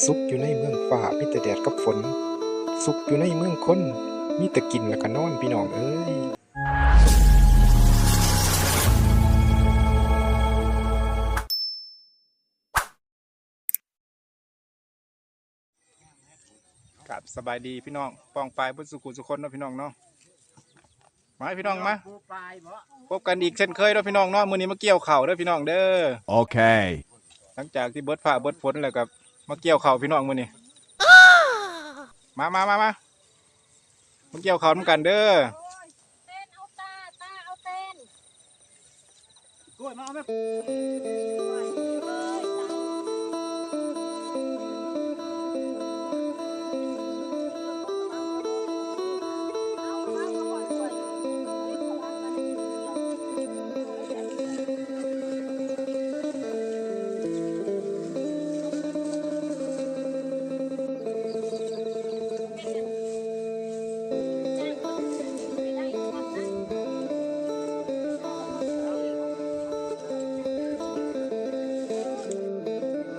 ສຸກຢູ່ໃນເມືອງຟ້າມີແຕ່ແດດກັບຝົນ, ສຸກຢູ່ໃນເມືອງຄົນມີແຕ່ກິນແລ້ວກໍນອນ ພີ່ນ້ອງເອີຍ. ກາບສະບາຍດີພີ່ນ້ອງປ້ອງປາຍເບິດສູ່ຄູ່ສູ່ຄົນເນາະ ພີ່ນ້ອງເນາະ. ມາພີ່ນ້ອງມາ ພົບກັນອີກເຊັ່ນເຄີຍເນາະ ພີ່ນ້ອງເນາະ. ມື້ນີ້ມາກ່ຽວເຂົ້າເດີພີ່ນ້ອງເດີ. ໂອເຄ ຫຼັງຈາກທີ່ເບິດຟ້າເບິດຝົນແລ້ວກໍມາກ່ຽວເຂົ້າພີ່ນ້ອງມື້ນີ້. ມາ ມາ ມາ ມາ ມາກ່ຽວເຂົ້ານຳກັນເດີ.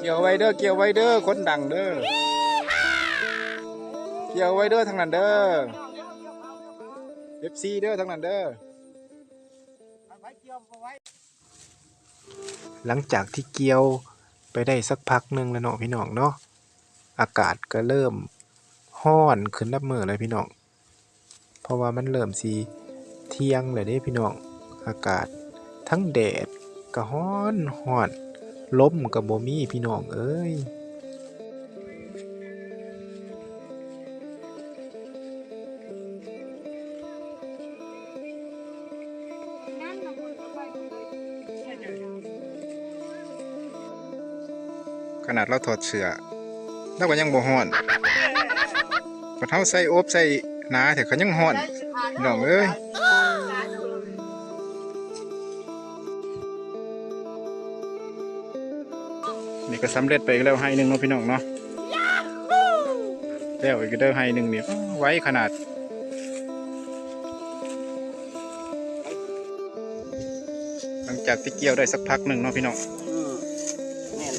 ກ່ຽວໄວເດີ ກ່ຽວໄວເດີ ຄົນດັງເດີ. ກ່ຽວໄວເດີທາງນັ້ນເດີ ເອັຟຊີເດີທາງນັ້ນເດີ. ຫຼັງຈາກທີ່ກ່ຽວໄປໄດ້ສັກພັກໜຶ່ງແລ້ວເນາະ ພີ່ນ້ອງເນາະ, ອາກາດກໍເລີ່ມຮ້ອນຂຶ້ນນັບມື້ແລ້ວພີ່ນ້ອງ. ເພາະວ່າມັນເລີ່ມຊິທ່ຽງແລ້ວເດ້ພີ່ນ້ອງ, ອາກາດທັງແດດກໍຮ້ອນໆ, ລົມກໍບໍ່ມີພີ່ນ້ອງເອີຍ. ຂະໜາດລາວຖອດເສື້ອ ລາວກໍຍັງບໍ່ຮ້ອນ, ບັດເຮົາໃສ່ອົບໃສ່ໜາແທ້ກໍຍັງຮ້ອນ ພີ່ນ້ອງເອີຍ. ນີ້ກໍສຳເລັດໄປອີກແລ້ວໄຮ່ໜຶ່ງເນາະ ພີ່ນ້ອງເນາະ. ແລ້ວອີກເດີໄຮ່ໜຶ່ງນີ້ ໄວຂະໜາດ. ຫຼັງຈາກທີ່ກ່ຽວໄດ້ສັກພັກໜຶ່ງເນາະ ພີ່ນ້ອງ,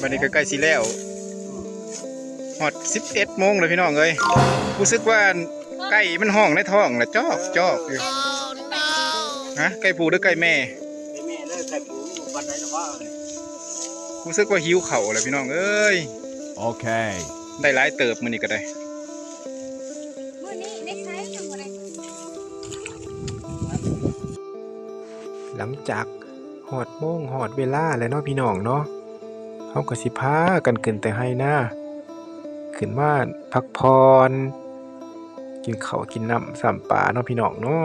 ບັດນີ້ກໍໃກ້ຊິແລ້ວ, ຮອດສິບເອັດໂມງແລ້ວ ພີ່ນ້ອງເອີຍ. ຮູ້ສຶກວ່າໄກ່ມັນຮ້ອງໃນທ້ອງລະຈອກໆຢູ່. ຮະ ໄກ່ຜູ້ຫຼືໄກ່ແມ່? ໄກ່ແມ່ເດີ ໄກ່ຜູ້ມັນບໍ່ປານໃດດອກວ່າ. ຮູ້ສຶກວ່າຫິວເຂົ້າແລ້ວ ພີ່ນ້ອງເອີຍ. ໂອເຄ ໄດ້ຫຼາຍເຕີບມື້ນີ້ກໍໄດ້. ມື້ນີ້ໄດ້ໃຊ້ຍັງບໍ່ໄດ້. ຫຼັງຈາກຮອດໂມງຮອດເວລາແລ້ວເນາະ ພີ່ນ້ອງເນາະ, ເຮົາກໍຊິພາກັນຂຶ້ນແຕ່ໄຮ່ນາ, ຂຶ້ນມາພັກຜ່ອນ, ກິນເຂົ້າກິນນ້ຳຊ້ຳປາເນາະ ພີ່ນ້ອງເນາະ.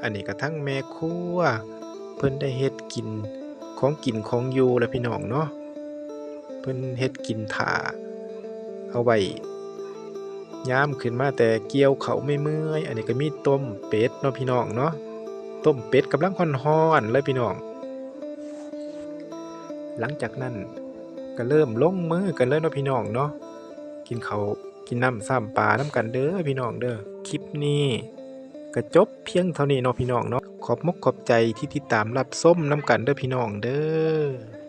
ອັນນີ້ກໍທັງແມ່ຄົວເພິ່ນໄດ້ເຮັດກິນ ຂອງກິນຂອງຢູ່ແລ້ວ ພີ່ນ້ອງເນາະ, ເພິ່ນເຮັດກິນຖ້າເອົາໄວ້ ຍາມຂຶ້ນມາແຕ່ກ່ຽວເຂົ້າເມື່ອຍໆ. ອັນນີ້ກໍມີຕົ້ມເປັດເນາະ ພີ່ນ້ອງເນາະ, ຕົ້ມເປັດກຳລັງຮ້ອນໆເລີຍ ພີ່ນ້ອງ. ຫຼັງຈາກນັ້ນກໍເລີ່ມລົງມືກັນເລີຍເນາະ ພີ່ນ້ອງເນາະ, ກິນເຂົ້າກິນນ້ຳຊ້ຳປານຳກັນເດີ ພີ່ນ້ອງເດີ. ຄລິບນີ້ກໍຈົບພຽງເທົ່ານີ້ເນາະ ພີ່ນ້ອງເນາະ. ຂອບມົກຂອບໃຈທີ່ຕິດຕາມຮັບຊົມນຳກັນເດີ ພີ່ນ້ອງເດີ.